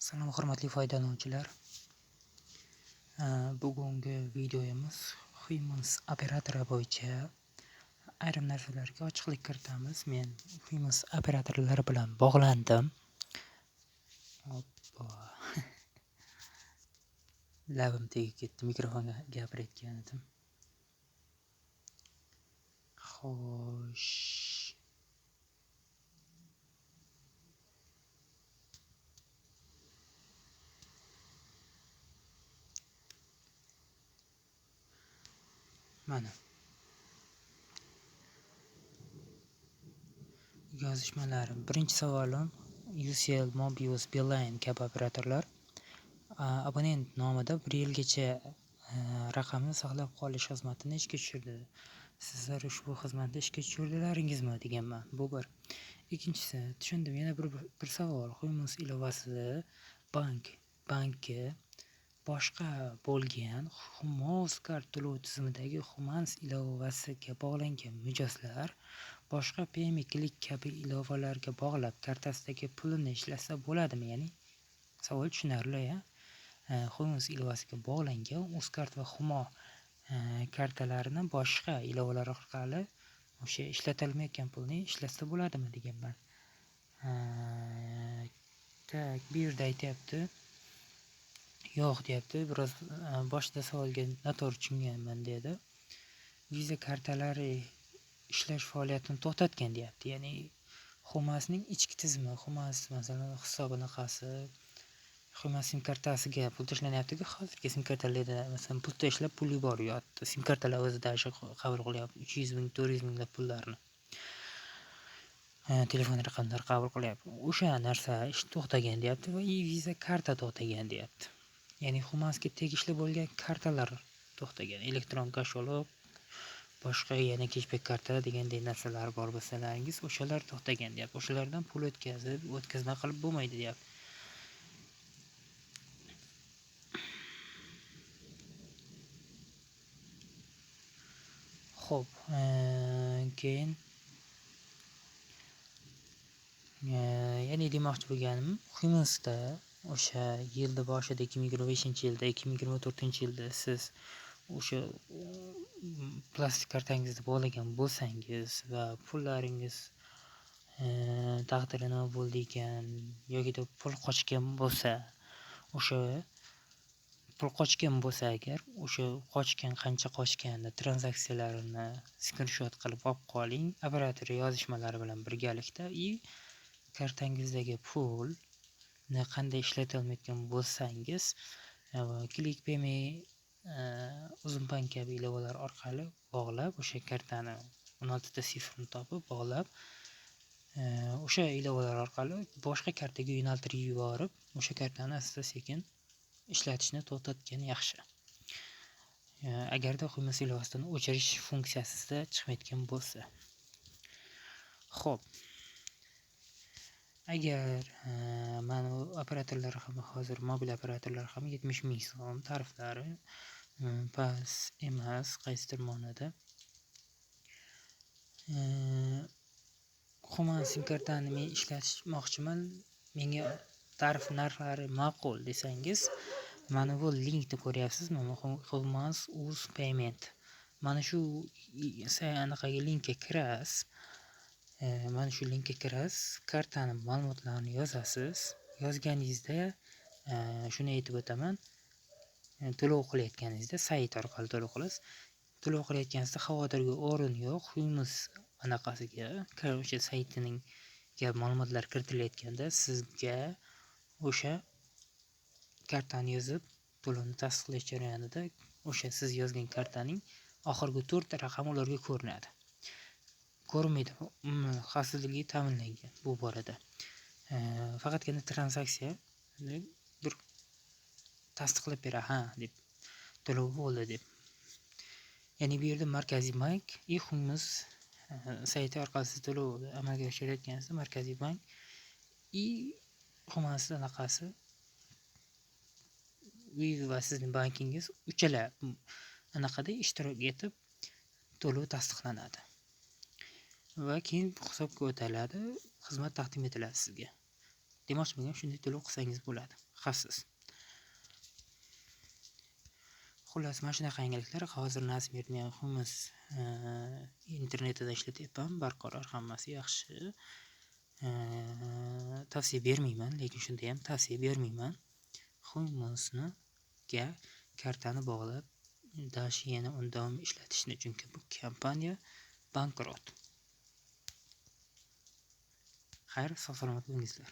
Salom, hurmatli foydalanuvchilar. Bugungi videomiz Humans operatori bo'yicha ayrim narsalarga ochiqlik kiritamiz. Men Humans operatorlari bilan bog'landim. Hoppa. Labim tegib ketdi, mikrofonga gapirayotgan edim. Xo'sh. Mana. Yozishmalarim. Birinchi savolim: Ucell, Mobius, Beeline kabi operatorlar abonent nomida 1 yilgacha raqamni saqlab qolish xizmatini ishga tushirdi. Sizlar ushbu xizmatni ishga tushirdilaringizmi deganman. Bu bir. Ikkinchisi, tushundim. Yana bir savol. Humans ilovasi bankka boshqa bo'lgan Humo Uzcard to'lov tizimidagi Humans ilovasiga bog'langan mijozlar boshqa Payme, Click kabi ilovalarga bog'lab kartasidagi pulini ishlasa bo'ladimi? Ya'ni savol tushunarli, ya? Humans ilovasiga bog'langan Uzcard va Humo kartalarini boshqa ilovalar orqali o'sha ishlatilmayotgan pulni ishlatsa bo'ladimi deganman. Так, bu yerda aytyapti. Yo'q deyapti. Biroz boshida savolga noto'g'ri tushunganman dedi. Visa kartalari ishlash faoliyatini to'xtatgan deyapti. Ya'ni Humasning ichki tizimi, Humas masalan hisobinaqasi, Humas sim kartasiga pul tashlanyapti-ku, hozirgi sim kartalarda masalan pul tashlab pul yuboryapti. Sim kartalar o'zi даже qabul qilyapti 300 ming, 400 minglab pullarni. Telefon raqamlari qabul qilyapti. O'sha narsa ish to'xtagan deyapti va Visa karta to'xtagan deyapti. Ya'ni Humasga tegishli bo'lgan kartalar to'xtagan. Elektron kошелек, boshqa yana cashback karta degandek narsalar bor bilsalaringiz, o'shalar to'xtagan deyapti. O'shalardan pul o'tkazib, o'tkazma qilib bo'lmaydi deyapti. Xo'p, keyin ya'ni demoqchi bo'lganim, Humansda o'sha yilni boshida 2025-yilda, 2024-yilda siz o'sha plastik kartangizni bog'lagan bo'lsangiz va pullaringiz taqdiri nima bo'ldi ekan yokida pul qochgan bo'lsa, o'sha pul qochgan bo'lsa agar o'sha qochgan, qancha qochganini tranzaksiyalarini skrinshot qilib olib qoling, operator yozishmalari bilan birgalikda и kartangizdagi pulni qanday ishlata olmayotgan bo'lsangiz, Click, Payme, Uzumbank kabi ilovalar orqali bog'lab, o'sha kartani 16 ta sifrni topib bog'lab, o'sha ilovalar orqali boshqa kartaga yo'naltirib yuborib, o'sha kartani asta-sekin ishlatishni to'xtatgan yaxshi. Agarda Humans ilovasidan o'chirish funksiyasida chiqmayotgan bo'lsa. Xo'p. Agar mana bu operatorlar ham hozir mobil operatorlar ham 70 ming so'm tariflari past emas qaysidir ma'noda. Human sim kartani men ishlatmoqchiman, menga tarif narxlari ma'qul desangiz, mana bu linkni ko'ryapsizmi? Humans Uz Payment. Mana shu anaqaga linkka kirasiz. Mana shu linkka kirasiz, kartani ma'lumotlarini yozasiz. Yozganingizda shuni aytib o'taman. To'lov qilayotganingizda sayt orqali to'lov qilasiz. To'lov qilayotganingizda xavotirga o'rin yo'q. Humans anaqasiga, o'sha saytining ma'lumotlar kiritilayotganda sizga o'sha kartani yozib, to'lovni tasdiqlash jarayonida o'sha siz yozgan kartaning oxirgi 4 raqami ularga ko'rinadi. Ko'rinmaydi. Xavfsizligi ta'minlangan bu borada. Faqatgina tranzaksiya bir tasdiqlab beradi, ha deb, to'lov bo'ldi deb. Ya'ni bu yerda Markaziy bank и Humans sayti orqali siz to'lov amalga oshirayotganingizda Markaziy bank и Humans anaqasi va sizning bankingiz uchala anaqada ishtirok etib to'lov tasdiqlanadi. Va keyin hisobga o'tiladi, xizmat taqdim etiladi sizga. Demoqchi bo'lganim, shunday to'lov qilsangiz bo'ladi. Xavfsiz. Xullas, mana shunaqa yangiliklar. Hozir nasib men Humus internetida ishlatyapman, barqaror, hammasi yaxshi. Tavsiya bermayman, lekin shunda ham tavsiya bermayman. Humusniga kartani bog'lab, dashi yana uni davom ishlatishni, chunki bu kompaniya bankrot. Xayr, sog' salomat bo'lingizlar.